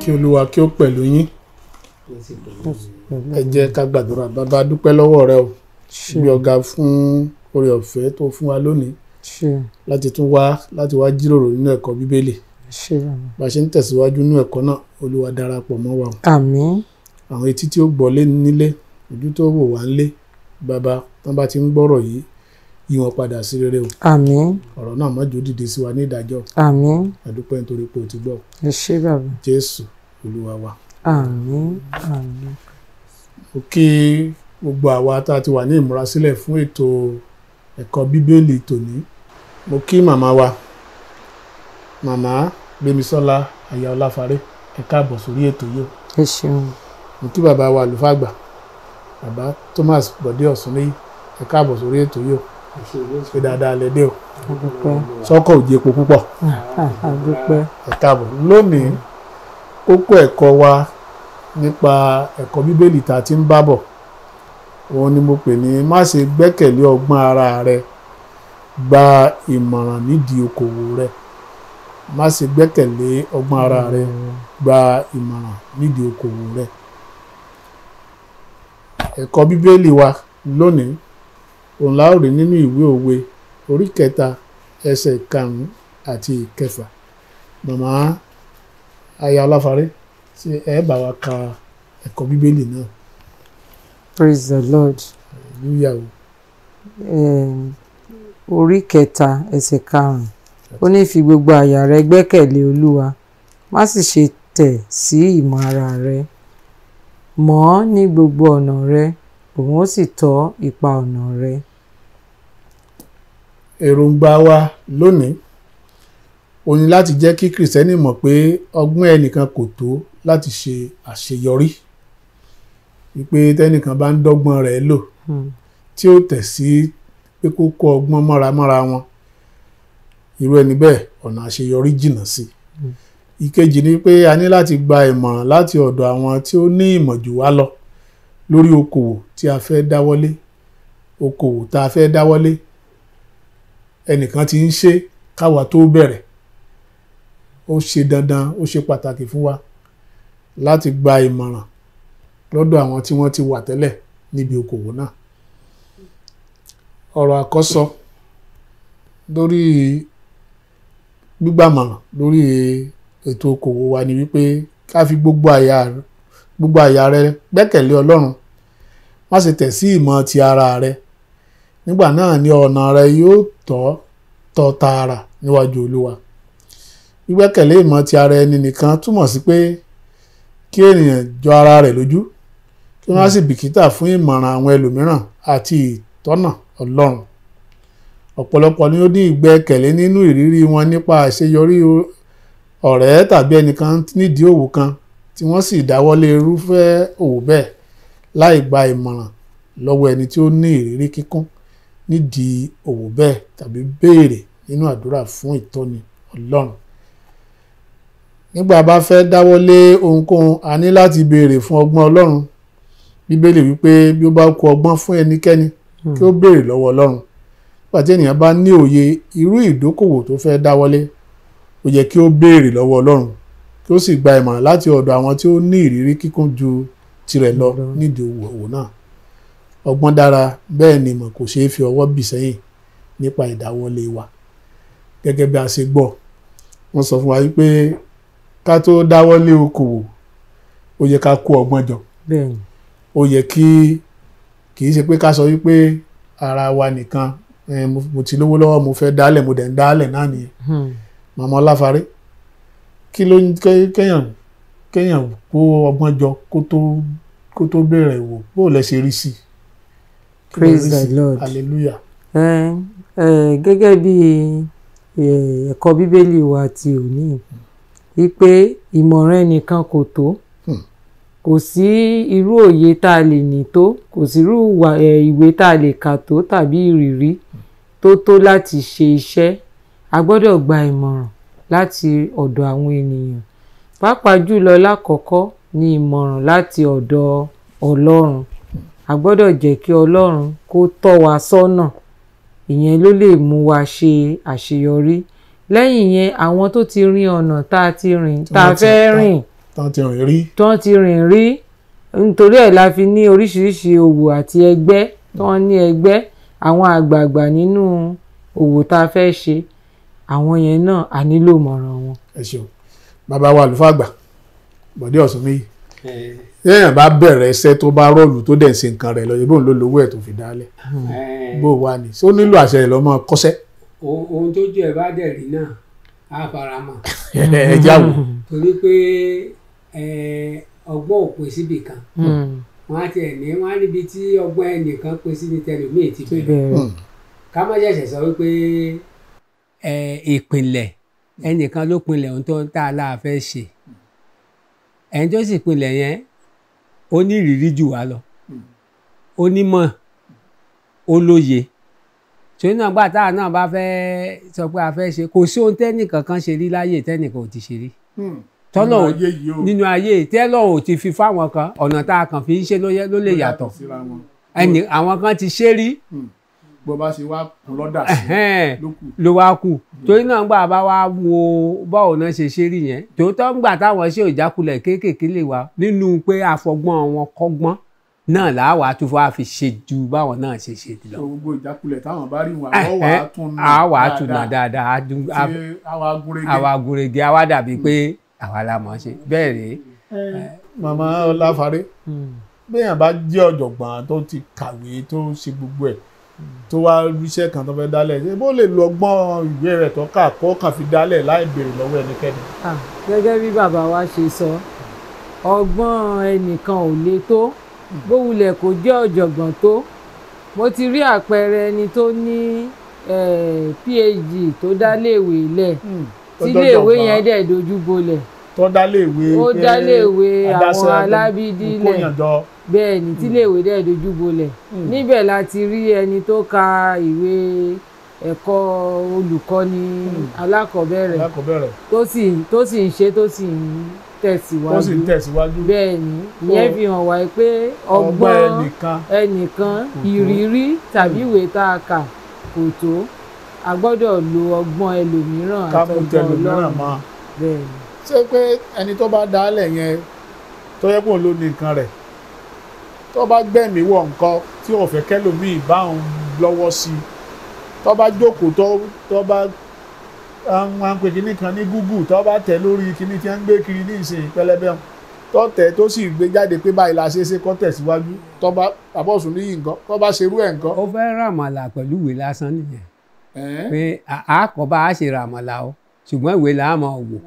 Kí Olúwa kí ó pẹ̀lú yín. Ẹ jẹ́ ká gbàdúrà. Bàbá, dúpẹ́ lọ́wọ́ rẹ o, bí ọ̀gá fún oore ọ̀fẹ́ tó fún wa lónìí láti tún wá láti wá jíròrò nínú ẹ̀kọ́ Bíbélì. Bá a ṣe ń tẹ̀síwájú nínú ẹ̀kọ́ náà, Olúwa darapọ̀ mọ́ wa o. Àmín. Àwọn etí tí ó gbọ́ lé nílé, ojú tó wò wá nílé, bàbá, tán bá ti ń gbọ́rọ̀ yìí, yí wọn padà sí rere o. Àmín. Ọ̀rọ̀ náà má jò dìde sí wa ní ìdájọ́. Àmín. A dúpẹ́ nítorí pé o ti gbọ́. Ẹ ṣé bàbá. Jésù Olúwa wa. Àmín. Àmín. Mo kí gbogbo àwa tá a ti wà ní ìmúrasílẹ̀ fún ètò ẹ̀kọ́ Bíbélì tòní. Mo kí màmá wa, màmá Gbémisọ́lá Aya Ọláfaré, ẹ káàbọ̀ sórí ètò yìí o. Ẹ ṣeun. Mo kí bàbá wa àlùfáà àgbà, bàbá Thomas Bọ̀dé Ọ̀súnléyí, ẹ káàbọ̀ sórí ètò yìí o. Ṣé dáadáa lẹ dé o? A dúpẹ́. Sọ́kọ̀ ò jẹ epo púpọ̀. A dúpẹ́. Ẹ káàbọ̀. Lónìí, kókó ẹ̀kọ́ wa nípa ẹ̀kọ́ Bíbélì tá a ti ń bá bọ̀, òun ni mo pè ní má ṣe gbẹ́kẹ̀lé ọgbọ́n ara rẹ, gba ìmọ̀ràn nídìí okòwò rẹ. Má ṣe gbẹ́kẹ̀lé ọgbọ́n ara rẹ, gba ìmọ̀ràn nídìí okòwò rẹ. Ẹ̀kọ́ Bíbélì wa lónìí, òun la ó rí nínú ìwé Òwe orí 3 ẹsẹ̀ 5 àti 6. Màmá Aya Ọláfaré, ṣé ẹ bá wa ka ẹ̀kọ́ Bíbélì náà? Praise the Lord. Hallelujah o. Orí 3 ẹsẹ̀ 5. Ó ní fi gbogbo àyà rẹ gbẹ́kẹ̀lé Olúwa, má sì ṣe tẹ̀ sí ìmọ̀ ara rẹ. Mọ̀ ọ́n ní gbogbo ọ̀nà rẹ, òun ó sì tọ́ ipa ọ̀nà rẹ. Èròǹgbà wa lónìí ó ní láti jẹ́ kí Kìrìsìtẹ́nì mọ̀ pé ọgbọ́n ẹnìkan kò tó láti ṣe àṣeyọrí. Wípé tẹ́nìkan bá ń dọ́gbọ́n rẹ̀ lò tí ó tẹ̀ sí pé kó kó ọgbọ́n mọ́ra mọ́ra wọn, irú ẹni bẹ́ẹ̀ ọ̀nà àṣeyọrí jìnnà sí. Ìkejì ni pé a ní láti gba ìmọ̀ràn láti ọ̀dọ̀ àwọn tí ó ní ìmọ̀ jù wá lọ lórí okòwò tí a fẹ́ dáwọ́lé. Okòwò tá a fẹ́ dáwọ́lé, ẹnìkan ti ń ṣe káwa tó bẹ̀rẹ̀. Ó ṣe dandan, ó ṣe pàtàkì fún wa láti gba ìmọ̀ràn lọ́dọ̀ àwọn tí wọ́n ti wà tẹ́lẹ̀ níbi okòwò náà. Ọ̀rọ̀ àkọ́sọ lórí gbígbàmọ̀ràn lórí ètò okòwò wa ni wípé ká fi gbogbo àyà rẹ gbẹ́kẹ̀lé Ọlọ́run, má ṣe tẹ̀ sí ìmọ̀ ti ara rẹ. Nígbà náà ni ọ̀nà rẹ yóò tọ́ tààrà níwájú Olúwa. Gbígbẹ́kẹ̀lé ìmọ̀ ti ara ẹni nìkan túmọ̀ sí pé kí ènìyàn jọ ara rẹ̀ lójú, kí wọ́n sì bìkítà fún ìmọ̀ràn àwọn ẹlòmíràn àti ìtọ́nà Ọlọ́run. Ọ̀pọ̀lọpọ̀ ni ó ní ìgbẹ́kẹ̀lé nínú ìrírí wọn nípa àṣeyọrí ọ̀rẹ́ tàbí ẹnìkan nídìí òwò kan tí wọ́n sì dáwọ́lé irúfẹ́ òwò bẹ́ẹ̀ láì gba ìmọ̀ràn lọ́wọ́ ẹni tí ó ní ìrírí kíkún nídìí òwò bẹ́ẹ̀ tàbí béèrè nínú àdúrà fún ìtọ́ni Ọlọ́run. Nígbà bá fẹ́ dáwọ́lé ohunkóhun, a ní láti béèrè fún ọgbọ́n Ọlọ́run. Bíbélì wípé bí ó bá kù ọgbọ́n fún ẹnikẹ́ni kí ó béèrè lọ́wọ́ Ọlọ́run. Nígbà tí ènìyàn bá ní òye irú ìdókòwò tó fẹ́ dáwọ́lé, ó yẹ kí ó béèrè lọ́wọ́ Ọlọ́run, kí ó sì gba ìmọ̀ràn láti ọ̀dọ̀ àwọn tí ó ní ìrírí kíkún ju tirẹ̀ lọ nídìí òwò náà. Ọgbọ́n dára, bẹ́ẹ̀ ni ìmọ̀ kò ṣeé fi ọwọ́ bì sẹ́yìn nípa ìdáwọ́lé wa. Gẹ́gẹ́ bí a ṣe gbọ́, wọ́n sọ fún wa wípé ká tó dáwọ́lé okòwò, ó yẹ ká kó ọgbọ́n jọ. Ó yẹ kí kì í ṣe pé ká sọ wípé ara wa nìkan, mo ti lówó lọ́wọ́, mo fẹ́ dálẹ̀, mo dẹ̀ ń dálẹ̀ náà nìyẹn. Màmá Ọláfaré, kí ló ń kéèyàn kó ọgbọ́n jọ kó tó bẹ̀rẹ̀ wò, bó lẹ ṣe rí sí? Praise the Lord. Hallelujah. Gẹ́gẹ́ bí ẹ̀kọ́ Bíbélì wa ti òní, wípé ìmọ̀ràn ẹnìkan kò tó. Kò sí irú òye tá a lè ní tó, kò sí irú ìwé tá a lè kà tó tàbí ìrírí tó tó láti ṣe iṣẹ́. A gbọ́dọ̀ gba ìmọ̀ràn láti ọ̀dọ̀ àwọn ènìyàn. Pàápàá jùlọ lákọ̀ọ́kọ́ ni ìmọ̀ràn láti ọ̀dọ̀ Ọlọ́run. A gbọ́dọ̀ jẹ́ kí Ọlọ́run kó tọ́ wa sọ́nà. Ìyẹn ló lè mú wa ṣe àṣeyọrí. Lẹ́yìn yẹn, àwọn tó ti rin ọ̀nà tá a ti rìn, tá a fẹ́ rìn, Tán ti rìn rí. Tán ti rìn rí. Nítorí ẹ̀ la fi ní oríṣiríṣi òwò àti ẹgbẹ́ tán ní ẹgbẹ́ àwọn àgbààgbà nínú òwò tá a fẹ́ ṣe, àwọn yẹn náà a nílò ìmọ̀ràn wọn. Ẹ ṣeun bàbá wa àlùfáà àgbà Bọ̀dé Ọ̀ṣúnníyì, téèyàn bá bẹ̀rẹ̀ iṣẹ́ tó bá rọ́ọ̀lù tó dẹ̀ ń ṣe nǹkan rẹ̀ lọ, yìí bóun ló lówó ẹ̀ tó fi dálẹ̀, bó wà ní ṣó nílò àṣẹ ẹ̀ lọ́mọ kọ́ṣẹ́. Ohun tó jẹ́ ẹ bá dẹ̀ rí náà á fara mọ́. Ẹ jáwọ́. Torí pé ọgbọ́n ò pín síbì kan, wọ́n á tiẹ̀ ní wọ́n á níbi tí ọgbọ́n ẹnìkan pín sí ní tẹlòmíì ti bẹ̀rẹ̀. Ká má ṣẹ̀ṣẹ̀ sọ wípé ìpìlẹ̀ ẹnìkan ló pinlẹ̀ ohun tó tá a láà fẹ́ ṣe. Ẹni tó sì pinlẹ̀ yẹn ó ní ìrírí jù wá lọ, ó nímọ̀, ó lóye. Torí náà gbà táwa náà bá fẹ́ sọ pé a fẹ́ ṣe, kò sí ohun tẹ́nìkan kan ṣe rí láyé tẹ́nìkan ò ti ṣe rí tọ́lọ̀ nínú ayé tẹ́lọ̀ ò ti fi fáwọn kan, ọ̀nà tá a kàn fi ń ṣe ló lè yàtọ̀. Ẹni àwọn kan ti ṣe rí, bó bá ṣe wá kún lọ́dà sí ló wá kù. Torí náà gbà bá wá wo báwo náà ṣe ṣe rí yẹn, tòótọ́ ń gbà táwọn ṣe ìjákulẹ̀ kéékèèké lè wà nínú pé àfọgbọ́n wọn kọ́gbọ́n náà làwa tó fà fi ṣe ju báwọn náà ṣe ṣe lọ. Gbogbo ìjákulẹ̀ táwọn bá rí wọn, àwọn wà á tún nà dáadáa, àwa gúnrégé, àwa dàbí pé àwa la mọ̀ ṣe bẹ́ẹ̀ rèé. Màmá Ọláfaré, béèyàn bá jẹ́ ọ̀jọ̀gbọ́n tó ti kàwé tó ṣe gbogbo ẹ̀ tó wá ríṣẹ́ kan tó fẹ́ dálẹ̀, ṣé bó lè lo ọgbọ́n ìwé rẹ̀ tó kà kó kàn fi dálẹ̀ láì béèrè lọ́wọ́ ẹnikẹ́ni. Gẹ́gẹ́ bí bàbá wa ṣe sọ, ọgbọ́n ẹnìkan ò le tó, bó wulẹ̀ kó jẹ́ ọ̀jọ̀gbọ́n tó. Mo ti rí àpẹẹrẹ ẹni tó ní PhD tó dá léèwé lẹ̀, tí léèwé yẹn dẹ̀ dojú bolẹ̀. Tó dá léèwé, ó dá léèwé àwọn alábídí lẹ̀, bẹ́ẹ̀ ni, tí léèwé dẹ̀ dojú bolẹ̀. Níbẹ̀ la ti rí ẹni tó ka ìwé ẹ̀kọ́ olùkọ́ni alákọ̀ọ́bẹ̀rẹ̀ tó sì ń ṣe, tó sì ń tẹ̀síwájú. Bẹ́ẹ̀ ni, ìyẹn fi hàn wá pé ọgbọ́n ẹnìkan, ìrírí tàbí ìwé tá a kà kò tó, a gbọ́dọ̀ lo ọgbọ́n ẹlòmíràn àtọgbọ́n Ọlọ́run. Bẹ́ẹ̀ ni. Ṣé pé ẹni tó bá dálẹ̀ yẹn tó yẹ kó ló ní nǹkan rẹ̀, tó bá gbẹ̀mí wọ̀ nǹkan tí ò fẹ́ kẹ́lòmíì bá òun lọ́wọ́ sí i, tó bá jókòó tó bá wọn pè kíní kan ní Google, tó bá tẹ̀ lórí kíní tí wọ́n ń gbé kiri ní ìsìn pẹlẹbẹ tó tẹ̀ tó sì gbé jáde pé báyìí la ṣe é ṣe kó tẹ̀síwájú, tó bá bàbá Ọ̀ṣúnníyì nǹkan tó bá ṣerú ẹ̀ nǹkan. Ó fẹ́ ràmàlà pẹ̀lú ìwé lásán nìyẹn, pé àkọ́bá á ṣe ràmàlà o, ṣùgbọ́n ìwé là á máa wò.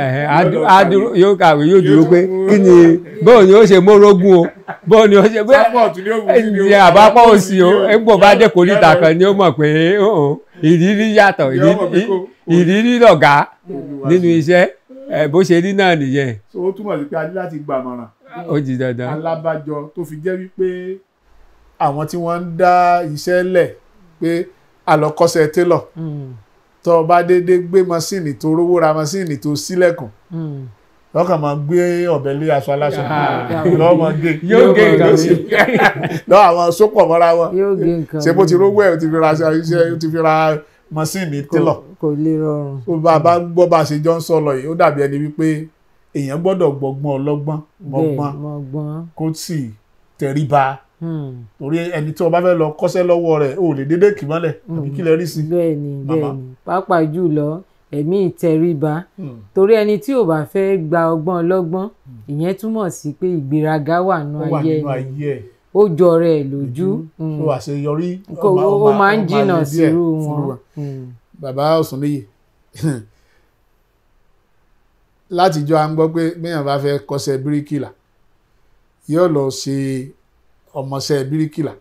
Yóò kàwé, yóò dúró pé kí ni bóun ni ó ṣe mórógún o, bóun ni ó ṣe bẹ́ẹ̀ àbápọ̀ òsì o, ẹ̀gbọ́n bá dé kòríta kan ni ó mọ̀ pé ìrírí yàtọ̀, ìrírí lọ̀gá nínú iṣẹ́, bó ṣe rí náà nìyẹn. So ó túmọ̀ sí pé a ní láti gbàmọ̀ràn. Ó di dandan. Alábàjọ tó fi jẹ́ wípé àwọn tí wọ́n ń dá iṣẹ́ lẹ̀ pé àlọ́kọ́ṣẹ́ télọ̀, tó bá dédé gbé masíìnì tó rówó ra masíìnì tó sílẹ̀kùn, lọ́kàn máa gbé ọ̀bẹ lé aṣọ aláṣọ lọ́wọ́ máa gé, yóò gé nǹkan sí lọ́wọ́ àwọn sópọ̀ mọ́ra wọn, ṣé bó ti rówó ẹ̀ ó ti fi ra iṣẹ́, ó ti fi ra masíìnì télọ̀. Kò lè rọrùn. Ó bá a bá gbọ́ bá a ṣe jọ ń sọ lọ yìí, ó dàbí ẹni wípé èèyàn gbọ́dọ̀ gbọ́gbọ́n ọlọ́gbọ́n mọ́gbọ́n kó sì tẹríba, torí ẹni tí o bá fẹ́ lọ kọ́ṣẹ́ lọ́wọ́ rẹ̀ o lè dédé kì mọ́lẹ̀ àbí kí lẹ rí sí. Bẹ́ẹ̀ni, bẹ́ẹ̀ni, pàápàá jùlọ ẹ̀mí ìtẹríba, torí ẹni tí ò bá fẹ́ gba ọgbọ́n ọlọ́gbọ́n, ìyẹn túmọ̀ sí pé ìgbéraga wà nínú ayé ẹ̀, ó jọ rẹ̀ lójú, ó àṣeyọrí ó máa ń jìnnà sírú wọn. Bàbá Ọ̀ṣúnníyì, látijọ́ à ń gbọ́ pé béèyàn bá fẹ́ kọ́ṣẹ́ bíríkìlà yóò lọ ṣe ọmọọṣẹ́ bíríkìlà,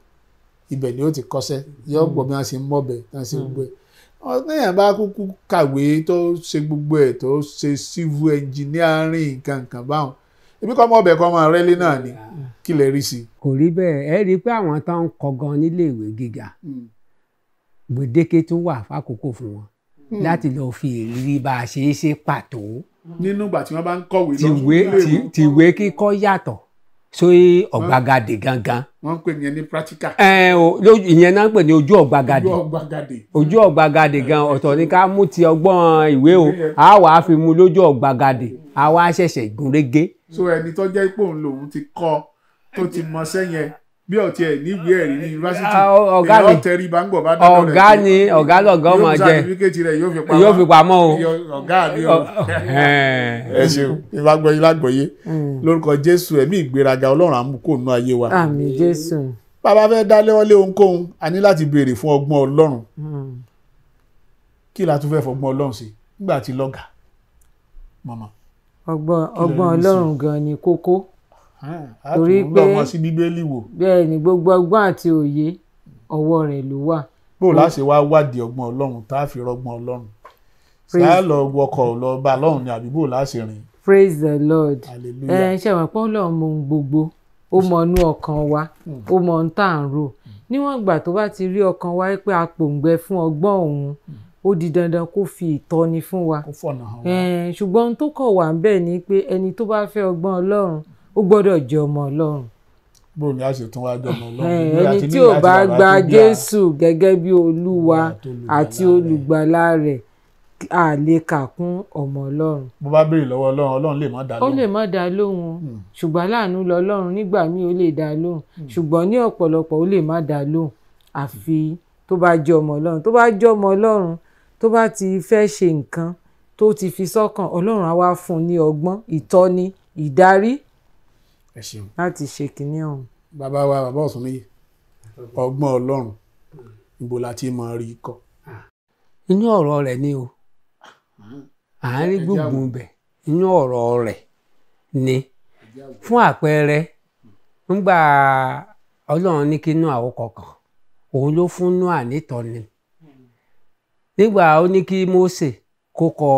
ibẹ̀ ni ó ti kọ́ṣẹ́, yóò gbọ́ bí wọ́n ṣe ń mọ̀bẹ̀ bí wọ́n ṣe gbogbo ẹ̀. Ọ̀nìyàn bá kúkú kàwé tó ṣe gbogbo ẹ̀ tó ṣe civil engineering nǹkan báwọn, ebi kọ́ mọ̀bẹ̀ kọ́ máa rẹ́lé náà ni, kí lè rí sí i. Kò rí bẹ́ẹ̀, ẹ rí i pé àwọn tó ń kọ́ gan nílé ìwé gíga, gbèdéke tó wà fákòókò fún wọn láti lọ fi ìrírí bá a ṣe é ṣe pàtó. Nínú ìgbà tí wọ́n bá ń kọ̀wé lọ tìwé kíkọ́ yàtọ̀, sórí ọ̀gbagadè gangan. Wọ́n ń pè ní ẹni practical. Ìyẹn náà ń pè ní ojú ọ̀gbagadè. Ojú ọ̀gbagadè gan ọ̀tọ̀ ni ká mú ti ọgbọ́n ìwé o, a wàá fi mú lójú ọ̀gbagadè, a wá ṣẹ̀ṣẹ̀ gúnrégé. So ẹni tó jẹ́ pé òun lòun ti kọ́ tó ti mọṣẹ́ yẹn bí ọ̀tí ẹ̀ níwèé ẹ̀rí ní yunifásitì, èèyàn tẹríba ń gbọ̀ bá dọ́dọ̀ rẹ̀. Ọ̀gá ni ọ̀gá lọ̀gá ọmọ jẹ yóò fi pamọ́ o. Ọ̀gá mi o. Ẹ ṣeun, ìbágbọ́yé lágbọ́yé lórúkọ Jésù, ẹ̀mí ìgbéraga Ọlọ́run á mú kó nú ayé wa. Àmín Jésù. Bàbá fẹ́ dá léwọ́lé ohunkóhun, a ní láti béèrè fún ọgbọ́n Ọlọ́run. Kí la tún fẹ́ fọgbọ́n Ọlọ́run sí nígbà tí lọ́gà mọ̀mọ́? Ọgbọ́n Ọlọ́run gan ni kókó. Torí pé ọmọ sí Bíbélì wò. Bẹ́ẹ̀ ni, gbogbo ọgbọ́n àti òye ọwọ́ rẹ̀ ló wà. Bó la ṣe wá wádìí ọgbọ́n Ọlọ́run tá a fi rọgbọ́n Ọlọ́run? Ṣáà lọ wọkọ̀ lọ bá lọ́run ni àbí bó la ṣe rìn? Praise the Lord. Hallelujah. Ẹ ṣe wọ́n pé Ọlọ́run mọ ohun gbogbo, ó mọ inú ọkàn wa, ó mọ ohun tá à ń rò. Níwọ̀n ìgbà tó bá ti rí ọkàn wa pé a pòǹgbẹ fún ọgbọ́n òun, ó di dandan kó fi ìtọ́ni fún wa. Kó fọ̀nà hàn wá. Ṣùgbọ́n ohun tó kọ̀ wá ń bẹ̀ ni pé ẹni tó bá fẹ́ ọgbọ́n Ọlọ́run, ó gbọ́dọ̀ jẹ́ ọmọ Ọlọ́run. Bó ni a ṣe tún wá jọ ọmọ Ọlọ́run? Ẹni tí ò bá gba Jésù gẹ́gẹ́ bí Olúwa àti olùgbàlà rẹ̀, a lè kà kún ọmọ Ọlọ́run. Bó bá béèrè lọ́wọ́ Ọlọ́run, Ọlọ́run lè má dá lóhùn. Ó lè má dá lóhùn, ṣùgbọ́n láàánú lọ́lọ́run nígbà míì ó lè dá lóhùn, ṣùgbọ́n ní ọ̀pọ̀lọpọ̀ ó lè má dá lóhùn. Àfi tó bá jẹ́ ọmọ Ọlọ́run. Tó bá jẹ́ ọmọ Ọlọ́run, tó bá ti fẹ́ ṣe nǹkan tó ti fi sọ́kàn, Ọlọ́run á wá fún un ní ọgbọ́n, ìtọ́ni, ìdarí láti ṣe kìíní ọ̀hún. Bàbá wa, bàbá Ọ̀ṣunníyì, ọgbọ́n Ọlọ́run níbo la ti máa rí kọ́? Inú ọ̀rọ̀ rẹ̀ ni o, àárín gbùngbùn bẹ̀, inú ọ̀rọ̀ rẹ̀ ni. Fún àpẹẹrẹ, ńgbà Ọlọ́run ní kí Nóà ó kọkàn, òun ló fún Nóà nítọ́ni. Nígbà ó ní kí Mósè kó kọ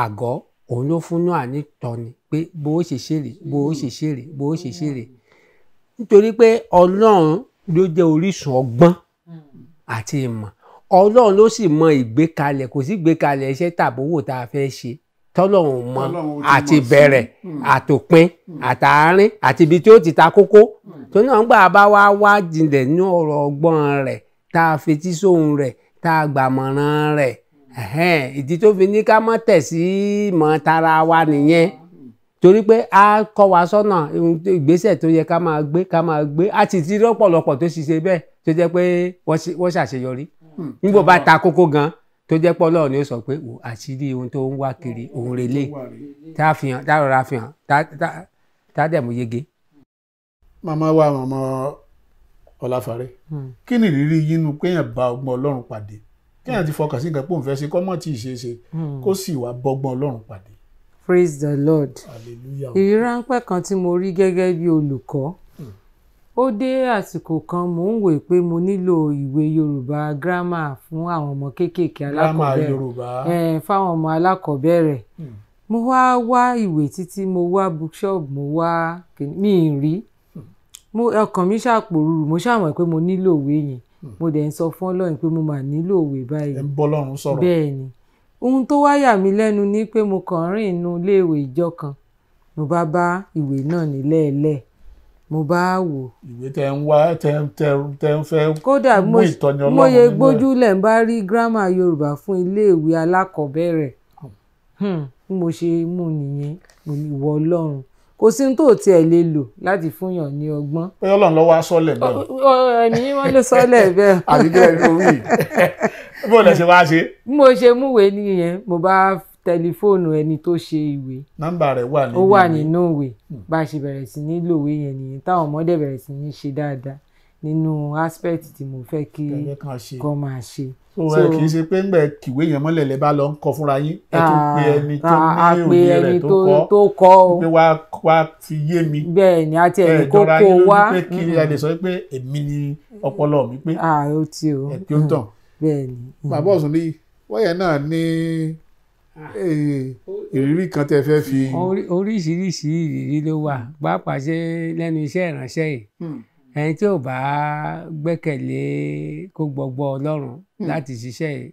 àgọ́, òun ló fún Nóà nítọ́ni pé bó ó ṣe ṣeré, bó ó ṣe ṣeré, bó ó ṣe ṣeré. Nítorí pé Ọlọ́run ló jẹ́ orísun ọgbọ́n àti ìmọ̀. Ọlọ́run ló sì mọ ìgbékalẹ̀, kò sí ìgbékalẹ̀ iṣẹ́ tàbówò tá a fẹ́ ṣe tọ́lọ́run mọ àti bẹ̀rẹ̀ àtòpin àtàárín àti ibi tí ó ti ta kókó. Tó náà ń gbà bá wá wá jinlẹ̀ ní ọ̀rọ̀ ọgbọ́n rẹ̀, tá a fetí sóhun rẹ̀, tá a gbàmọ̀ràn rẹ̀. Ìdí tó fi ní ká má tẹ̀ sí ìmọ̀ tara wa nìyẹn. Torí pé a kọ́ wa sọ́nà ìgbésẹ̀ tó yẹ ká máa gbé, ká máa gbé. A sì ti rí ọ̀pọ̀lọpọ̀ tó ṣiṣẹ́ bẹ́ẹ̀ tó jẹ́ pé wọ́n ṣàṣeyọrí. Nígbà bá ta kókó gan tó jẹ́ pé Ọlọ́run ni ó sọ pé wò àṣírí ohun tó ń wá kiri òun relé, tá fi hàn, tá rọra fi hàn, tá dẹ̀ mú yege. Màmá wa, màmá Ọláfárẹ́, kí ni ìrírí yín nu kéèyàn bá ọgbọ́n Ọlọ́run pàdé? Kéèyàn ti fọkàn sí nǹkan pé òun fẹ́ ṣe kọ́ mọ́ tí ì ṣe é ṣe, kó sì wá bọ́gbọ́n Ọlọ́run pàdé. Praise the Lord. Hallelujah. Ìrírí ráńpẹ́ kan tí mo rí gẹ́gẹ́ bí olùkọ́, ó dé àsìkò kan mò ń wòó pé mo nílò ìwé Yorùbá gírámà fún àwọn ọmọ kéékèèké alákọ̀ọ́bẹ̀rẹ̀, fáwọn ọmọ alákọ̀ọ́bẹ̀rẹ̀. Mo wá wá ìwé títí, mo wá bookshop, mo wá mi ì rí. Ọkàn mi ṣàpòrúurú, mo ṣàmọ̀ pé mo nílò ìwé yẹn. Mo dẹ̀ ń sọ fún Ọlọ́run pé mo mà nílò ìwé báyìí. Ẹ ń bọ́ Ọlọ́run sọ̀rọ̀. Bẹ́ẹ̀ ni. Ohun tó wá yà mí lẹ́nu ni pé mo kàn rìn inú iléèwé ìjọ kan, mo bá bá ìwé náà nílẹ̀ẹ́lẹ̀, mo bá wò. Ìwé tẹ ń wá tẹ ń fẹ́ mú ìtọ́ni Ọlọ́run nínú ẹ̀. Kódà mo yẹ gbójúlẹ̀ ń bá rí gírámà Yorùbá fún iléèwé alákọ̀ọ́bẹ̀rẹ̀. Bí mo ṣe mú nìyẹn, mo ní ìwọ Ọlọ́run, kò sí ohun tó tiẹ̀ lè lò láti fúnyàn ní ọgbọ́n. Pé Ọlọ́run ló wá sọ́lẹ̀ bẹ́ẹ̀. Ẹ̀mí mímọ́ ló sọ́lẹ̀ bẹ́ẹ̀. Àbí kí ẹ ló wí? Bó lẹ ṣe wá ṣe? Bí mo ṣe múwèé nìyẹn, mo bá tẹlifóònù ẹni tó ṣe ìwé. Nọ́mbà rẹ̀ wà nínú ìwé. Ó wà nínú ìwé. Bá a ṣe bẹ̀rẹ̀ sí ní lòwe yẹn nìyẹn, táwọn ọmọdé bẹ̀rẹ̀ sí ní ṣe dáadáa nínú aspect tí mo fẹ́ kí kọ́ máa ṣe. So ẹ kì í ṣe pé ńgbẹ kìwé yẹn mọ́lẹ̀ lẹ bá lọ ń kọ fúnra yín, ẹ tún pe ẹni tó ní òye rẹ̀ tó kọ́ pé wá fi yé mi. Bẹ́ẹ̀ ni, àti ẹni kó kó wá. Ẹ jọra yín lójú pé kí ẹ lè sọ pé èmi ni ọpọlọ mi pé. Ó ti o. Ẹ kí ó tàn. Bẹ́ẹ̀ ni. Bàbá Ọ̀ṣunníyì, wọ́n yẹn náà ní ìrírí kan tẹ́ fẹ́ fi. Oríṣiríṣi ìrírí ló wà, pàápàá ṣe lẹ́nu iṣẹ́ ìránṣẹ́ yìí. Ẹni tí ò bá gbẹ́kẹ̀lé kó gbọgbọ́ Ọlọ́run láti ṣiṣẹ́,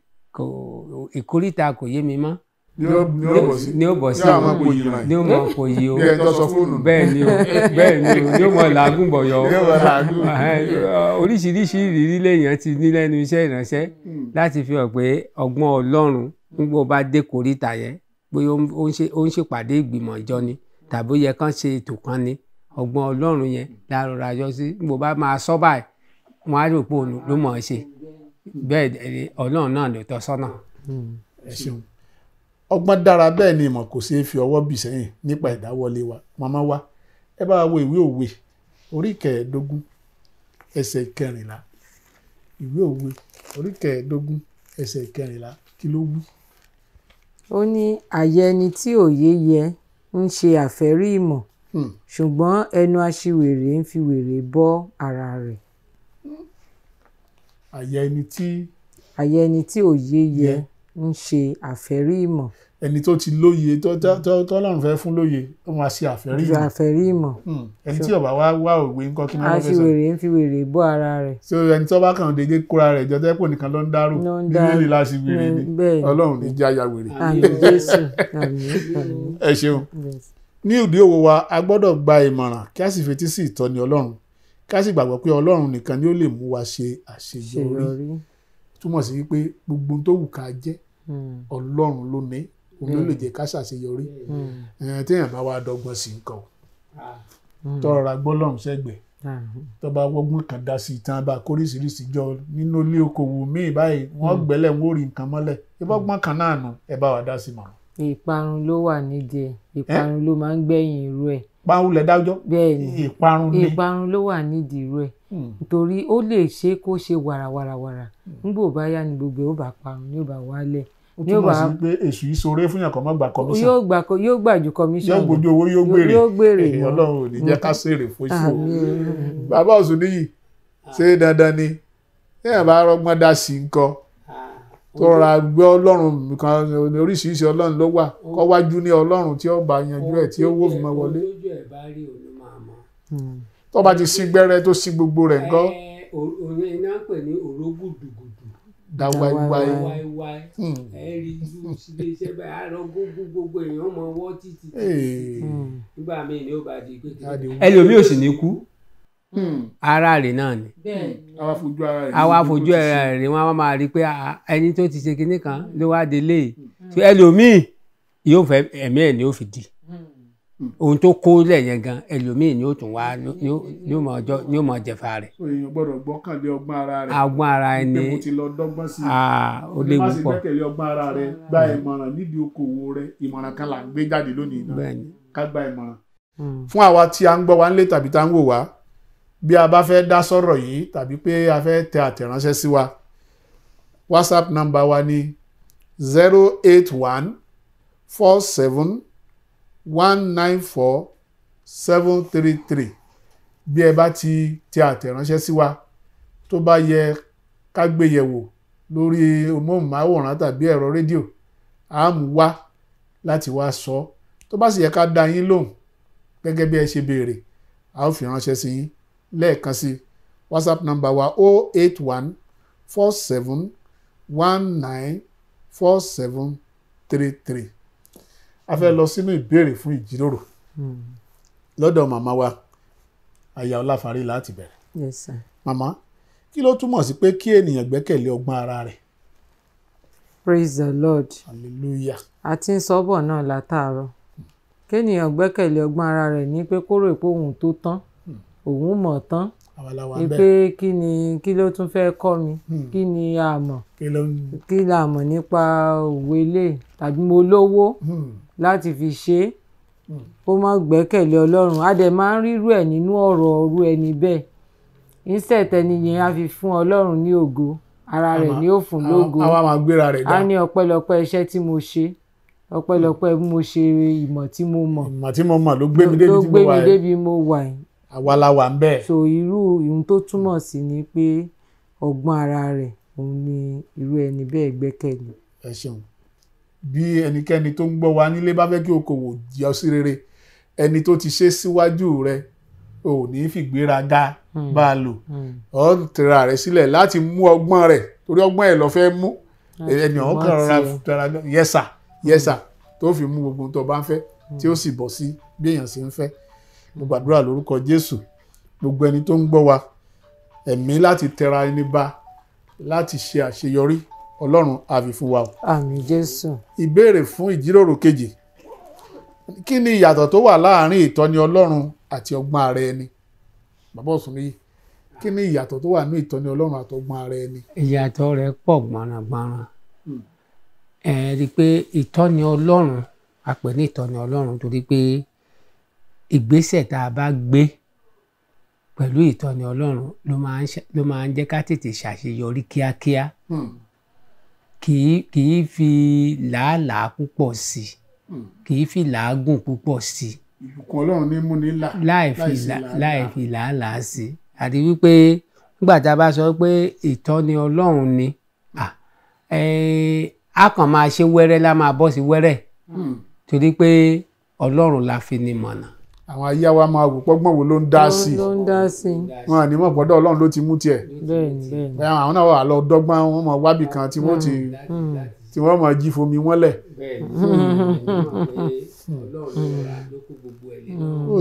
ìkóríta kò yé mi mọ́. Ní ó bọ̀ sí ní ó mọ̀ kò yí o. Bẹ́ẹ̀ ni o, bẹ́ẹ̀ ni o, ní ó mọ̀ làágùn bọ̀yọ̀. Oríṣiríṣi ìrírí lèèyàn ti ní lẹ́nu iṣẹ́ ìránṣẹ́ láti fi hàn pé ọgbọ́n Ọlọ́run nígbà bá dé kòríta yẹn, bóyá ó ń ṣèpàdé ìgbìmọ̀ ìjọ ni tàbí ó yẹ kán ṣe ètò kan ni, ọgbọ́n Ọlọ́run yẹn lárọra yọ sí. Nígbà bá máa sọ báyìí, wọn á rò pé òun ló mọ̀ ọ́ ṣe. Bẹ́ẹ̀ Ọlọ́run náà ló tọ́ sọ́nà. Ẹ ṣeun. Ọgbọ́n dára, bẹ́ẹ̀ ni ìmọ̀ kò ṣeé fi ọwọ́ bì sẹ́yìn nípa ìdáwọ́lé wa. Màmá wa, ẹ bá wo ìwé òwe orí 15 ẹsẹ̀ 14. Ìwé òwe orí 15 ẹsẹ̀ 14, kí ló wí? Ó ní àyà ẹni tí òye yẹ ń ṣe àfẹ́rí ìmọ̀, ṣùgbọ́n ẹnu aṣiwèrè ń fi wèrè bọ́ ara rẹ̀. Àyà ẹni tí àyà ẹni tí òye yẹ ń ṣe àfẹ́rí ìmọ̀. Ẹni tó ti lóye, tọ́lọ́run fẹ́ fún lóye, ó máa ṣe àfẹ́rí ìmọ̀. Àfẹ́rí ìmọ̀. Ẹni tí ó bá wá wá òwe ńkọ́, kí ni wọ́n fẹ́ sọ? Aṣiwèrè ń fi wèrè bọ́ ara rẹ̀. So ẹni tó bá kàn déédéé kóra rẹ̀ jọ tẹ́pọ̀ nìkan ló ń dárò, Bíbélì láṣiwèrè ni. Ọlọ́run ní jẹ́ ayawèrè. Àmín Jésù. Àmín. Ẹ ṣeun. Ní ìdí òwò wa, a gbọ́dọ̀ gba ìmọ̀ràn kí a sì fetí sí ìtọ́ni Ọlọ́run, kí a sì gbàgbọ́ pé Ọlọ́run nìkan ni ó lè mú wa ṣe àṣeyọrí. Túmọ̀ sí wípé gbogbo tó wù ká jẹ́, Ọlọ́run ló ní, òun ló lè jẹ́ ká ṣàṣeyọrí. Téèyàn bá wá dọ́gbọ́n sí nǹkan o, tọ́ra gbọ́lọ́run sẹ́gbẹ̀ẹ́, tó bá wọ́gbọ́n kan dá sí ìtàn bá kóríṣiríṣi jọ nínú ilé okòwò míì báyìí, wọ́n gbẹ́lẹ̀ wọ́n rí nǹkan mọ́lẹ̀, ìbọ́gbọ́n kan náà nù, ẹ bá wa dá sí mọ̀ràn. Ìparun ló wà nídìí ẹ̀, ìparun ló máa ń gbẹ̀yìn irú ẹ̀. Parun lẹ dájọ́. Bẹ́ẹ̀ ni, ìparun ni. Ìparun ló wà nídìí irú ẹ̀. Nítorí ó lè ṣe kó ṣe wàràwàràwàrà, nígbò bá yá ni gbogbo ó bá parun, ní ó bá wálẹ̀. Ó túmọ̀ sí pé èṣù ìṣòro fún yàn kàn má gba commission. Yóò gbà ju commission. Yóò gbójú owó, yóò gbèrè. Yóò gbèrè. Ọlọ́run ò ní jẹ́ ká ṣèrè fún ìṣòro. Bàbá Òsùnníyì, ṣé dandan ni téèyàn bá rọgbọ́n dá sí nǹkan tó ra gbé Ọlọ́run kan, oríṣiríṣi Ọlọ́run ló wà, kọ́ wájú ní Ọlọ́run tí ó bá yanjú ẹ̀ tí ó wó fún mọ́ wọlé. Tó bá ti sí gbẹ́rẹ́ tó sí gbogbo rẹ̀ ńkọ́. Òun iná ń pè ní òrógùdùgùdù. Da wáíwáí. Wáíwáí. Ẹ rí irú ilé iṣẹ́ báyìí, àárọ̀ gbogbo èèyàn mọ ọwọ́ títí. Nígbà míì ni ó bá di pé ẹlòmíì ò sì ní kú. Ara rẹ̀ náà ni. Àwa fojú ara rẹ̀ wọ́n á máa rí pé ẹni tó ti ṣe kinní kan ló wá délé yìí. Ẹlòmíì yóò fẹ́ ẹ̀mí ẹ̀ ni ó fi di. Ohun tó kó lẹ̀ yẹn gan, ẹlòmíì ni ó tún wá ní ó mọ jẹ̀fà rẹ̀. Èèyàn gbọ́dọ̀ gbọ́kànlé ọgbọ́n ara rẹ̀. Ọgbọ́n ara ẹni. Pé mo ti lọ dọ́gbọ́n sí i. Ó léwu pọ̀. Má sì gbẹ́kẹ̀lé ọgbọ́n ara rẹ̀, gba ìmọ̀ràn nídìí okòwò rẹ̀. Ìmọ̀ràn kan là ń gbé jáde lónìí náà. Ká gba ìmọ̀ràn. Fún àwa tí a ń gbọ́ wa nílé tàbí tá ń wò wá, bí a bá fẹ́ dá sọ̀rọ̀ yìí tàbí pé a fẹ́ tẹ àtẹ̀ránṣẹ́ sí wa, WhatsApp number wa ni 081 47 194 733. Bí ẹ bá ti tẹ àtẹ̀ránṣẹ́ sí wa, tó bá yẹ ká gbé yẹ̀wò lórí móhùnmáwòrán tàbí ẹ̀rọ rédíò, a mú wá láti wá sọ. Tó bá sì yẹ ká dá yín lóhùn gẹ́gẹ́ bí ẹ ṣe béèrè, a ó fi ránṣẹ́ sí yín. Lẹ́ẹ̀kan sí, WhatsApp number wa 081 47 19 47 33. A fẹ́ lọ sínú ìbéèrè fún ìjíròrò lọ́dọ̀ màmá wa Aya Ọláfarí láti bẹ̀rẹ̀. Yes sir. Màmá, kí ló túmọ̀ sí pé kí ènìyàn gbẹ́kẹ̀lé ọgbọ́n ara rẹ̀? Praise the Lord. Hallelujah. A ti ń sọ́bọ̀ náà látàárọ̀. Kéèyàn gbẹ́kẹ̀lé ọgbọ́n ara rẹ̀ ní pé kó rò pé òun tó tán, òun mọ̀ tán. Àwa pé kí ni kí ló tún fẹ́ kọ́ mi, kí ni a mọ̀, kí la mọ̀ nípa òwe ilé tàbí mo lówó láti fi ṣe é. Kó má gbẹ́kẹ̀lé Ọlọ́run. A dẹ̀ máa ń rírú ẹ̀ nínú ọ̀rọ̀ ọ̀rú ẹni bẹ́ẹ̀. Instead ẹni yẹn á fi fún Ọlọ́run ní ògo, ara rẹ̀ ni ó fún lógo. Àwa máa gbéra rẹ̀ dá. A ní ọpẹ́lọpẹ́ iṣẹ́ tí mo ṣe, ọpẹ́lọpẹ́ bí mo ṣe ìmọ̀ tí mo mọ̀. Ìmọ̀ tí mo mọ̀ ló gbé mi débi tí mo wà yìí. Débi mo wà yìí. Àwa la wà ń bẹ́ẹ̀. So irú ohun tó túmọ̀ sí ni pé ọgbọ́n ara rẹ̀ òun ni irú ẹni bẹ́ẹ̀ gbẹ́kẹ̀lé. Ẹ ṣeun. Bí ẹnikẹ́ni tó ń gbọ́ wa nílé bá fẹ́ kí okòwò jẹ́ sí rere, ẹni tó ti ṣe síwájú rẹ̀ ò ní fìgbéraga bá a lò. Ó tẹra rẹ̀ sílẹ̀ láti mú ọgbọ́n rẹ̀, torí ọgbọ́n ẹ̀ lọ fẹ́ mú. Ẹni ọ̀hún kan rọra tẹra, yes sir, yes sir, tó fi mú gbogbo ohun tó bá ń fẹ́ tí ó sì bọ̀ sí bí èèyàn sì ń fẹ́. Mo gbàdúrà lórúkọ Jésù, gbogbo ẹni tó ń gbọ́ wa, ẹ̀mí láti tẹra ẹni ba láti ṣe àṣeyọrí, Ọlọ́run á fi fún wa o. Àmín Jésù. Ìbéèrè fún ìjíròrò kejì, kí ni ìyàtọ̀ tó wà láàárín ìtọ́ni Ọlọ́run àti ọgbọ́n ara ẹni? Bàbá Ọ̀ṣunníyì, kí ni ìyàtọ̀ tó wà ní ìtọ́ni Ọlọ́run àti ọgbọ́n ara ẹni? Ìyàtọ̀ rẹ̀ pọ̀ gbọ̀nràngbọ̀nràn. Ẹ rí i pé ìtọ́ni Ọlọ́run, a pè ní ìtọ́ni Ọlọ́run torí pé ìgbésẹ̀ tá a bá gbé pẹ̀lú ìtọ́ni Ọlọ́run ló máa ń jẹ́ ká tètè ṣàṣeyọrí kíákíá. Kì í fi làálàá púpọ̀ sí i, kì í fi làágùn púpọ̀ sí i. Ìbùkún Ọlọ́run ní múni là láì fi làálàá sí i. Àti wípé nígbà tá a bá sọ pé ìtọ́ni Ọlọ́run ni, a kàn máa ṣe wẹ́rẹ́ la máa bọ́ sí wẹ́rẹ́, torí pé Ọlọ́run la fi ni mọ̀nà. Àwọn ayé wa máa wò pọ́gbọ́n wo ló ń dá sí i, wọn à ní mọ̀ pọ́dọ̀ Ọlọ́run ló ti mú tiẹ̀. Àwọn náà wà lọ dọ́gbọ́n, wọn mọ̀ wábì kan tí wọ́n ti tí wọ́n mọ̀ jí fomi wọ́n lẹ̀.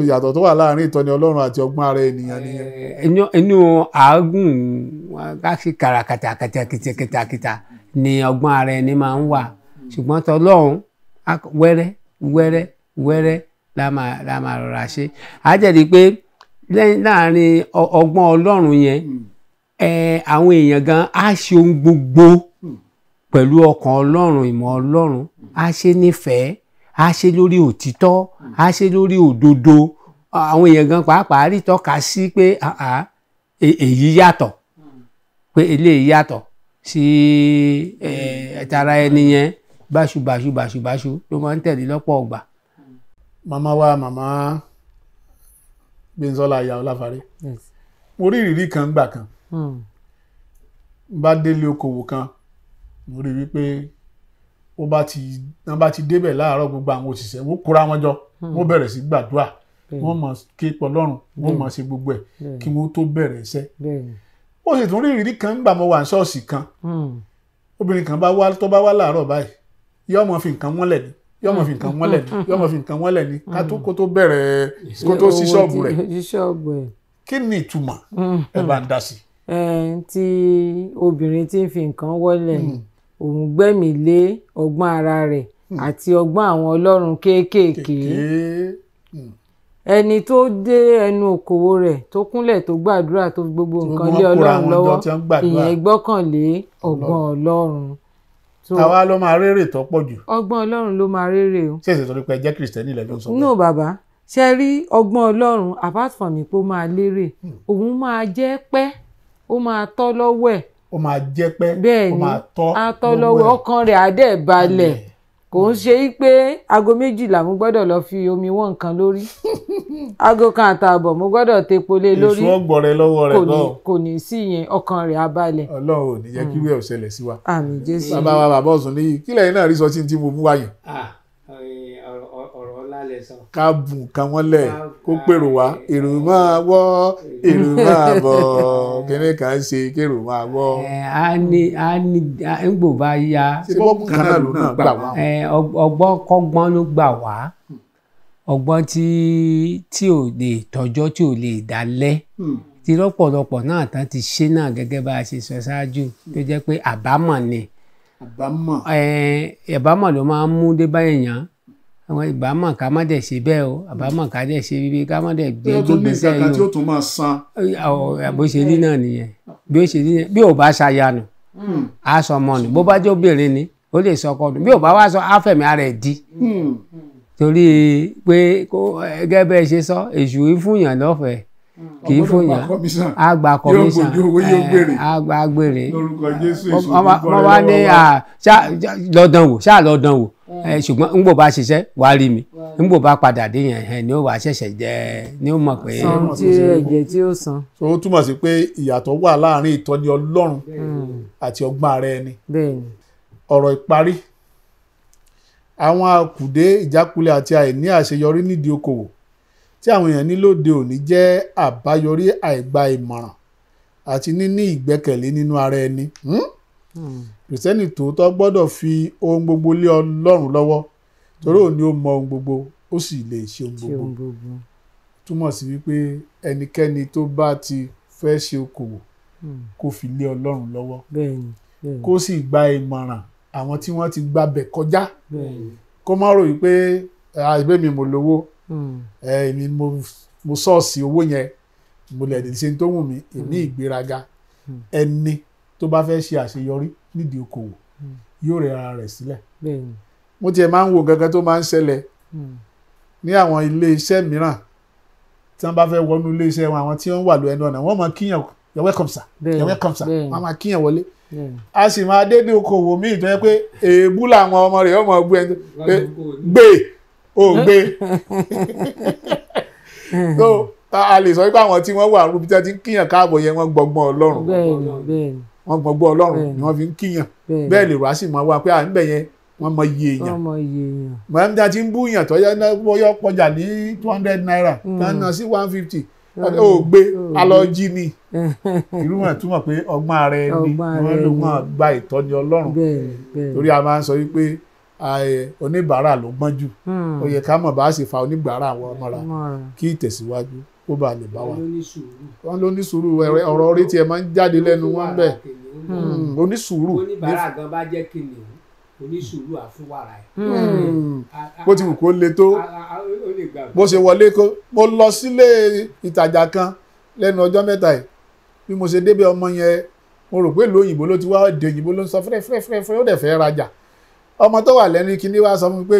Ìyàtọ̀ tó wà láàárín ìtọ́ni Ọlọ́run àti ọgbọ́n ara ènìyàn nìyẹn. Inú àágùn káṣí kàràkàtà kìtìkìtàkìtà ni ọgbọ́n ara ẹni máa ń wà, ṣùgbọ́n tọlọ́run wẹ́rẹ́ wẹ́rẹ́ wẹ́rẹ́ la máa rọra ṣe. A jẹ́rìí pé láàrin ọgbọ́n Ọlọ́run yẹn, àwọn èèyàn gan á ṣe ohun gbogbo pẹ̀lú ọkàn Ọlọ́run, ìmọ̀ Ọlọ́run, á ṣe nífẹ̀ẹ́, á ṣe lórí òtítọ́, á ṣe lórí òdodo. Àwọn èèyàn gan pàápàá rí tọ́ka sí pé èyí yàtọ̀, pé eléyìí yàtọ̀ sí tara ẹni yẹn, báṣu báṣu báṣu báṣu ló máa ń tẹ̀lé lọ́pọ̀ ọgbà. Màmá wa, màmá Gbénsọ́lá Aya Ọláfarẹ́, mo rí ìrírí kan gbà kan, bá délé okòwò kan, mo rí wípé wọ́n bá ti débẹ̀ láàárọ̀, gbogbo àwọn òṣìṣẹ́ wọ́n kóra wọn jọ, wọ́n bẹ̀rẹ̀ sí gbàdúrà, wọ́n mọ̀ ké pọlọ́run, wọ́n mọ̀ ṣe gbogbo ẹ̀ kí wọ́n tó bẹ̀rẹ̀ iṣẹ́. Ó sì tún rí ìrírí kan gbà mo wà ní ṣọ́ọ̀ṣì kan, obìnrin kan bá wá, tó bá wá láàárọ̀ báyìí, yóò mọ̀ fi nǹkan wọ́n lẹ̀ ni, yóò mọ̀ fi nǹkan wọ́n lẹ̀ ni, yóò mọ̀ fi nǹkan wọ́n lẹ̀ ni, ká tó kó tó bẹ̀rẹ̀, kó tó sí ṣọ́ọ̀bù rẹ̀. Kí ni ìtumọ̀? Ẹ bá ń dá sí. Tí obìnrin tí ń fi nǹkan wọ́lẹ̀, òun gbẹ́mìí lé ọgbọ́n ara rẹ̀ àti ọgbọ́n àwọn ọlọ́run kéékèèké. Ẹni tó dé ẹnu òkòwò rẹ̀ tó kúnlẹ̀ tó gbàdúrà tó gbogbo nǹkan lé Ọlọ́run lọ́wọ́, ìyẹn gbọ́kànlé ọgbọ́n Ọlọ́run. Àwa ló máa rérè tó pọ̀ jù. Ọgbọ́n Ọlọ́run ló máa rérè o. Ṣé èsì torí pé ẹ jẹ́ Kìrìsìtẹ́nì lẹ́nu sọ bẹ́ẹ̀? No bàbá, ṣe rí ọgbọ́n Ọlọ́run apart from pé ó máa lérè, òun máa jẹ́ pẹ́, ó máa tọ́ lọ́wọ́ ẹ̀. Ó máa jẹ́ pẹ́, ó máa tọ́ lọ́wọ́ ẹ̀, ọkàn rẹ̀ á dẹ̀ balẹ̀. Kò ń ṣe pé aago 12 mo gbọ́dọ̀ lọ fi omi wọ́n nǹkan lórí, aago 1:30 mo gbọ́dọ̀ tepo lé lórí, èso ọgbọ̀rẹ̀ lọ́wọ́ rẹ̀ náà kò ní sí yẹn, ọkàn rẹ̀ á balẹ̀. Ọlọ́run ò ní jẹ́ kí irú ẹ̀ ò ṣẹlẹ̀ sí wa. Àmín Jésù. Bàbá wa, bàbá Ọ̀ṣunníyì, kí lẹ́yìn náà rí sọ tí mo mú wá yẹn. Ọ̀rọ̀ ńlá lẹ sọ. Ká bù nǹkan wọn lẹ̀ kó pèrò wá, èrò máa wọ́, èrò máa bọ̀, kíní kan ṣe kérò máa wọ́. A ní ń gbò bá ya. Ṣé bọ́ọ̀kù kan náà ló náà gbà wá? Ọgbọ́n kọ́gbọ́n ló gbà wá, ọgbọ́n tí ò lè tọ́jọ́, tí ò lè dalẹ̀, tí lọ́pọ̀lọpọ̀ náà tán ti ṣe náà gẹ́gẹ́ bá a ṣe sọ ṣáájú, tó jẹ́ pé àbámọ̀ ni. Àbámọ̀. Àbámọ̀ ló máa ń mú dé bá èèyàn. Àwọn ìbámọ̀ ká má dẹ̀ ṣe bẹ́ẹ̀ o, àbámọ̀ ká dẹ̀ ṣe bíbí, ká má dẹ̀ gbé gbèsè yìí o. Tí ó tún máa san. Bó ṣe rí náà nìyẹn, bí ó ṣe rí bí ò bá ṣayanu, á sọ ọmọ nù, bó bá jẹ́ obìnrin ni, ó lè sọ ọkọ nù, bí ò bá wá sọ, á fẹ̀mí ara ẹ̀ di. Torí pé gẹ́gẹ́ bẹ́ẹ̀ ṣe sọ, èṣù yìí fún yàn lọ́fẹ̀ẹ́, kì í fún yàn, á gba kọmíṣàn, á gba gbèrè. Wọ́n wá ní lọ́dàn wò, ṣáà lọ́dàn wò, ṣùgbọ́n ń gbò bá ṣiṣẹ́ wàá rí mi, ń gbò bá padà dé yẹn ni ó wàá ṣẹ̀ṣẹ̀ jẹ́ ni ó mọ̀ pé. San tí ẹ̀jẹ̀ tí ó san. So ó túmọ̀ sí pé ìyàtọ̀ wà láàrin ìtọ́ni Ọlọ́run àti ọgbọ́n ara ẹni. Ọ̀rọ̀ ìparí, àwọn akùdé, ìjákulẹ̀ àti àìní àṣeyọrí nídìí okòwò tí àwọn èèyàn ní lóde òní jẹ́ àbáyọrí àìgba ìmọ̀ràn àti níní ìgbẹ́kẹ̀lé nínú ara ẹni. Kìrìsìtẹ́nì tòótọ́ gbọ́dọ̀ fi ohun gbogbo lé Ọlọ́run lọ́wọ́ Torí òun ni ó mọ ohun gbogbo, ó sì lè ṣe ohun Ṣe gbogbo. ohun gbogbo. Túmọ̀ sí wípé ẹnikẹ́ni tó bá ti fẹ́ ṣe okòwò kó fi lé Ọlọ́run lọ́wọ́, Bẹ́ẹ̀ni, bẹ́ẹ̀ni. kó sì gba ìmọ̀ràn àwọn tí wọ́n ti gbabẹ̀ kọjá, Bẹ́ẹ̀ni. kó má rò wípé àìbẹ́ mi mo lówó, èmi mo sọ́ọ̀sì owó yẹn, mo lè ṣe tó wù mí, èmi ìgbéraga. Ẹni tó bá fẹ́ ṣe àṣeyọrí nídìí okòwò yóò rẹ ara rẹ̀ sílẹ̀. Bẹ́ẹ̀ni. Mo tiẹ̀ máa ń wo gangan tó máa ń ṣẹlẹ̀ ní àwọn ilé iṣẹ́ mìíràn tí wọ́n bá fẹ́ wọnú ilé iṣẹ́ wọn, àwọn tí wọ́n wà lọ ẹnu ọ̀nà wọ́n máa kíyàn, "You're welcome sir, you're welcome sir," wọ́n máa kíyàn wọlé. A sì máa dédé okòwò míì tó yẹ pé èébú làwọn ọmọ rẹ̀ ọmọ ọgbẹ́ ẹni pé gbé ò gbé. So a lè sọ pé àwọn tí wọ́n wà rúbi tí wọ́n ti ń kíyàn káàbọ̀ yẹn, wọ́n gbọ́gbọ́n Ọlọ́run, wọ́n gbọ́gbọ́n Ọlọ́run ni wọ́n fi ń kíyàn. Bẹ́ẹ̀ lè rà á sì máa wá pé à ń bẹ̀ yẹn wọ́n mọ iye èèyàn. Mọ̀ọ́mí tí a ti ń bú yàn tó yọ pọjà ní 200 naira tán náà sí 150, ó gbé alọ́jí ni. Irú wọn túmọ̀ pé ọgbọ́n ara ẹni wọ́n ló wọ́n gba ìtọ́ni Ọlọ́run. Torí a máa ń sọ wípé oníbàárà ló gbọ́n jù. Ó yẹ ká mọ̀ bá a sì fa oníbàárà àwọn mọ́ra kí ìtẹ̀síwájú kó bá lè bá wa. Wọ́n ló ní sùúrù, ọ̀rọ̀ orí tiẹ̀ máa ń jáde lẹ́nu wọn bẹ́ẹ̀. Onísùúrù. Oníbàárà gan bá jẹ́ kìnìún, onísùúrù àfúwàrà ẹ̀. Bó ti wù kó le tó, bó ṣe wọlé kó. Mo lọ sílé ìtajà kan lẹ́nu ọjọ́ mẹ́ta yìí, bí mo ṣe débẹ̀ ọmọ yẹn, mo rò pé ìlú òyìnbó ló ti wá, èdè òyìnbó ló ń sọ fẹ́rẹ́fẹ́rẹ́fẹ́rẹ́, ó dẹ̀ fẹ́ rajà. Ọmọ tó wà lẹ́nu kíní wá sọ fún mi pé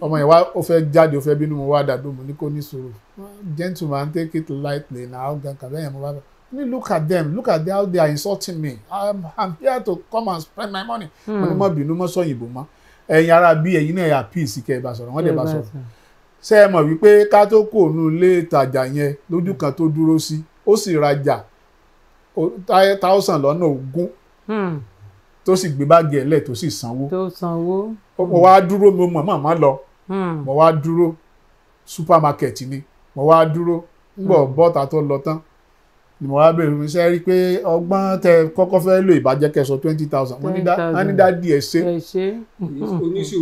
ọmọ yẹn wá ó fẹ́ jáde, ó fẹ́ bínú, mo wá dàdó, mo ní kó ní sùúrù. "Gentleman, take it lightly now." Gankan bẹ́ẹ̀ yẹn mo bá bẹ́ẹ̀ ní, "Look at them, look at how they are insulting me. I'm here to come and spend my money." Mo ní mọ́ bínú, mọ́ sọ̀yìnbó mọ́, ẹ̀yin ara bí ẹ̀yin náà yà píìsì kẹ́ ẹ bá sọ̀rọ̀. Wọ́n dẹ̀ bá sọ̀rọ̀. Ṣé ẹ mọ̀ wípé ká tó kò nú ilé ìtajà yẹn, lójú kan tó dúró sí, ó sì rajà 20,020 tó sì gbé báàgì ẹ̀ lẹ̀ tó sì sanwó. Mo wá dúró, mo mọ̀ mọ̀ lọ, mo wá dúró, supermarket ni mo wá dúró, ńgbọ̀ bọ́ta tó lọ tán ni mo wá bẹ̀rẹ̀ mi, ṣe rí i pé ọgbọ́n tẹ kọ́kọ́ fẹ́ lò ìbàjẹ́ kẹsàn 20,000. Wọ́n ní dádì ẹ̀ ṣe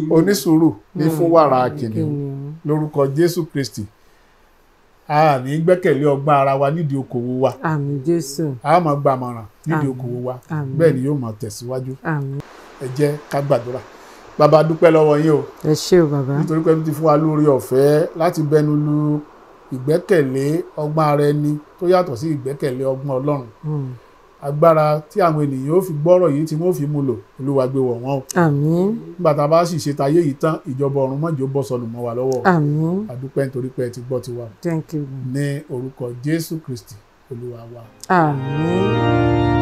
onísùúrù ní fún wàrà kìnìún. Lórúkọ Jésù Kristi, a ní gbẹ́kẹ̀lé ọgbọ́n ara wa nídìí okòwò wa. Àmín Jésù. A máa gbàmọ̀ràn nídìí okòwò wa, bẹ́ẹ̀ ni yóò máa tẹ̀síwájú. Ẹ jẹ́ ká gbàdúrà. Bàbá, dúpẹ́ lọ́wọ́ yín o. Ẹ ṣé o bàbá. Nítorí pé ti fún wa lórí ọ̀fẹ́ láti bẹnu lu ìgbẹ́kẹ̀lé ọgbọ́n ara ẹni tó yàtọ̀ sí ìgbẹ́kẹ̀lé ọgbọ́n Ọlọ́run. Agbára tí àwọn ènìyàn ó fi gbọ́rọ̀ yìí tí wọ́n fi mú lò, Olúwa gbé wọ̀ wọ́n o. Àmín. Nígbà tá a bá sì ṣe tayé yìí tán, ìjọba ọ̀run mọ́jọ́ bọ́ sọnù mọ́ wa lọ́wọ́. Àmín. A dúpẹ́ nítorí pé ẹ ti gbọ́ tiwa. Thank you. Ní orúkọ Jésù Kristi Olúwa wa. Àmín.